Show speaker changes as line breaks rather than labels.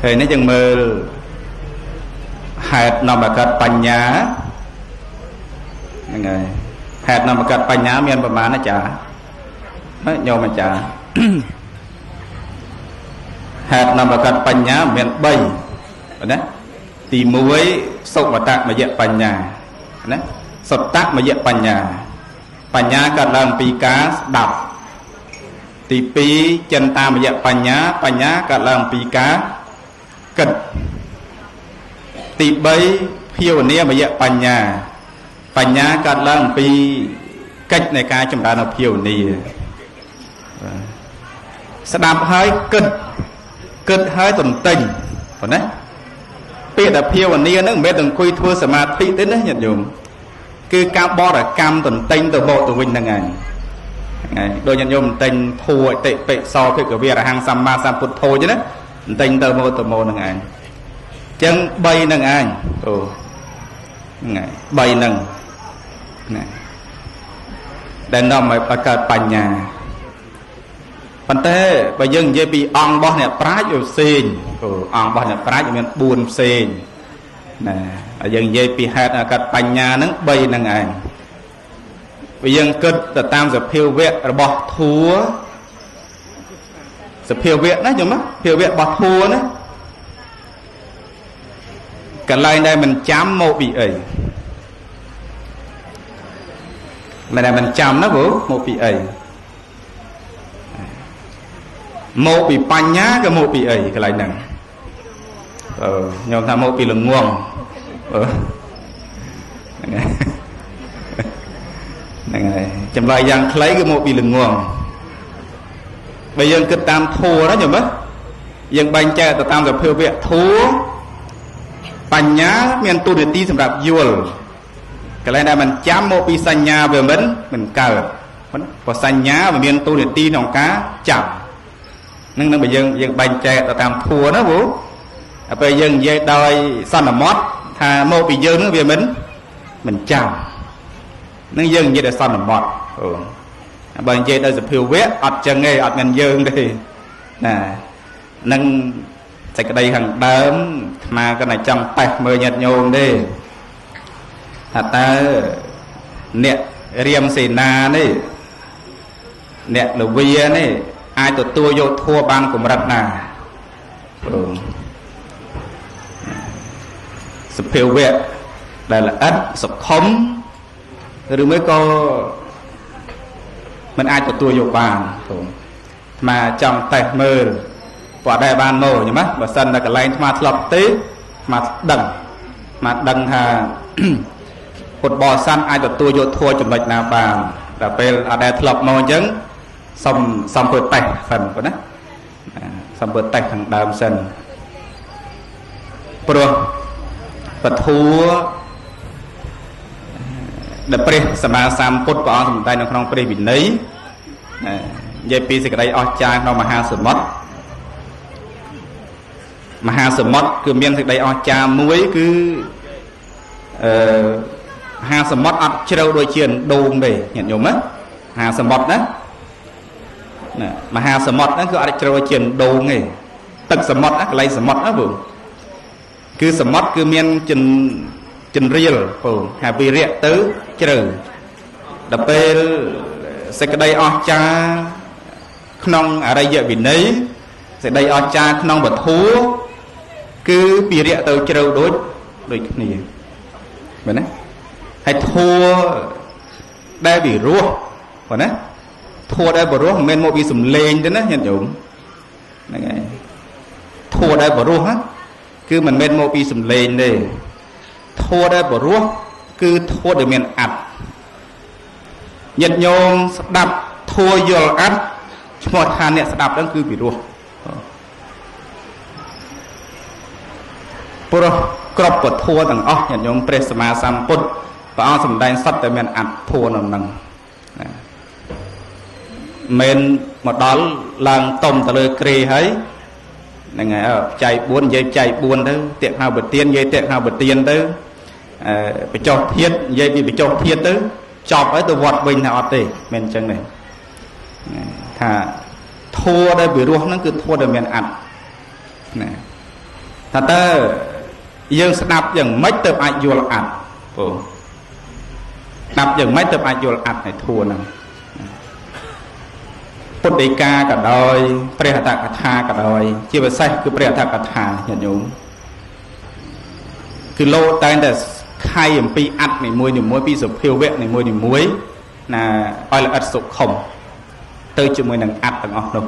ហើយនេះយើងមើលហេតុនាំឲ្យកើតបញ្ញាហ្នឹងហើយហេតុនាំឲ្យកើតបញ្ញាមានប្រមាណណាចាញោមអាចារ្យហេតុនាំឲ្យកើតបញ្ញាមាន3ណាទី1សុវតមយបញ្ញាណាសតមយបញ្ញាបញ្ញាកើតឡើងពីការស្ដាប់ទី2ចិន្តាមយបញ្ញាបញ្ញាកើតឡើងពីការគិតទី3ភាវនាមយបញ្ញាបញ្ញាកើតឡើងពីកិច្ចនៃការចម្រើនភាវនាស្ដាប់ហើយគិតគិតហើយទន្ទិញប៉ុណ្ណាពាក្យថាភាវនាហ្នឹងមិនមែនតែអង្គុយធ្វើសមាធិទេណាញាតិញោមគឺការបរិកម្មទន្ទិញទៅមកទៅវិញហ្នឹងឯងហ្នឹងដូចញាតិញោមទន្ទិញធัวអតិបិសោភិក្ខវៈរហង្គសម្មាសម្ពុទ្ធោចឹងណាទន្ទិញទៅមកទៅមកហ្នឹងឯងចឹង3ហ្នឹងឯងអូហ្នឹងហើយ3ហ្នឹងណាដែលនាំឲ្យកើតបញ្ញាប៉ុន្តែបើយើងនិយាយពីអង្គរបស់អ្នកប្រាជ្ញវាផ្សេងអូអង្គរបស់អ្នកប្រាជ្ញមាន4ផ្សេងណាហើយយើងនិយាយពីហេតុឲ្យកើតបញ្ញាហ្នឹង3ហ្នឹងឯងបើយើងគិតទៅតាមសភាវៈរបស់ធัวសភាវៈណាយល់មកភាវៈរបស់ធัวណាកន្លែងដែលមិនចាំមកពីអីមិនដែលមិនចាំណាព្រោះមកពីអីមកពីបញ្ញាក៏មកពីអីកន្លែងហ្នឹងអឺខ្ញុំថាមកពីល្ងងអឺហ្នឹងហើយចម្លើយយ៉ាងខ្លីគឺមកពីល្ងងបើយើងគិតតាមធัวណាយល់មើលយើងបែងចែកទៅតាមសភាវៈធัวបញ្ញាមានតួនាទីសម្រាប់យល់កន្លែងដែលមិនចាំមកពីសញ្ញាវាមិនកើតព្រោះសញ្ញាវាមានតួនាទីក្នុងការចាប់នឹងនឹងបើយើងបែងចែកទៅតាមធัวណាព្រោះពេលយើងនិយាយដោយសន្មត់ថាមកពីយើងនឹងវាមិនចាំនឹងយើងនិយាយដោយសន្មត់អូបើនិយាយដោយសភាវៈអត់ចឹងទេអត់មានយើងទេណានឹងសេចក្តីខាងដើមអាត្មាក៏តែចង់តេស្តមើលញាតិញោមទេថាតើអ្នករៀមសេនានេះអ្នកលវានេះអាចទទួលយកធัวបានកម្រិតណាព្រោះសភាវៈដែលល្អិតសុខុមឬមួយក៏មិនអាចទទួលយកបានព្រោះអាត្មាចង់តេស្តមើលព្រោះដែរបានមកញ៉ឹមណាបើសិនតែកន្លែងអាត្មាធ្លាប់ទេអាត្មាដឹងអាត្មាដឹងថាពុទ្ធបរិស័ទអាចទទួលយកធัวចំណុចណាបានដល់ពេលអត់ដែលធ្លាប់មកអញ្ចឹងសុំធ្វើតេស្តសិនប៉ុណ្ណាសុំធ្វើតេស្តខាងដើមសិនព្រោះពធัวដែលព្រះសម្មាសម្ពុទ្ធព្រះអង្គសម្ដែងនៅក្នុងព្រះវិន័យនិយាយពីសេចក្តីអស្ចារ្យក្នុងមហាសមុទ្រមហាសមុទ្រគឺមានសេចក្តីអស្ចារ្យមួយគឺមហាសមុទ្រអត់ជ្រៅដូចជាអណ្ដូងទេញាតិញោមណាមហាសមុទ្រណាមហាសមុទ្រហ្នឹងគឺអត់ជ្រៅជាអណ្ដូងទេទឹកសមុទ្រណាកន្លែងសមុទ្រណាបងគឺសមុទ្រគឺមានចិនរៀលបងហើយវិរៈទៅជ្រៅដល់ពេលសេចក្តីអស្ចារ្យក្នុងអរិយវិន័យសេចក្តីអស្ចារ្យក្នុងវត្ថុគឺពិរៈទៅជ្រៅដូចគ្នាមែនទេហើយធัวដែលវិរោះបងណាធัวដែលបរោះមិនមែនមកពីសំលេងទេណាញាតិញោមហ្នឹងហើយធัวដែលបរោះគឺមិនមែនមកពីសំលេងទេធัวដែលបរោះគឺធัวដែលមានអត្ថញាតិញោមស្ដាប់ធัวយល់អត្ថឈ្មោះថាអ្នកស្ដាប់ហ្នឹងគឺពិរោះព្រោះគ្រប់ពធัวទាំងអស់ញាតិញោមព្រះសម្មាសម្ពុទ្ធព្រះអង្គសម្ដែងសុទ្ធតែមានអត្ថធัวនៅហ្នឹងណាមិនមកដល់ឡើងតុំទៅលើគ្រែហើយហ្នឹងហើយចៃ4និយាយចៃ4ទៅតាក់ហៅបទាននិយាយតាក់ហៅបទានទៅបញ្ចុះធាតនិយាយពីបញ្ចុះធាតទៅចប់ហើយទៅវត្តវិញថាអត់ទេមិនអញ្ចឹងទេថាធัวដែលពិរោះហ្នឹងគឺធัวដែលមានអត្ថណា ថាតើយើងស្ដាប់យ៉ាងម៉េចទៅអាចយល់អត្ថពូស្ដាប់យ៉ាងម៉េចទៅអាចយល់អត្ថនៃធัวហ្នឹងពុទ្ធដីកាក៏ដោយព្រះអត្ថកថាក៏ដោយជាពិសេសគឺព្រះអត្ថកថាញាតិញោមគឺលោកតែងតែខៃអំពីអត្ថនីមួយនីមួយពីសភាវៈនីមួយនីមួយណាឲ្យល្អិតសុខុមទៅជាមួយនឹងអត្ថទាំងអស់នោះ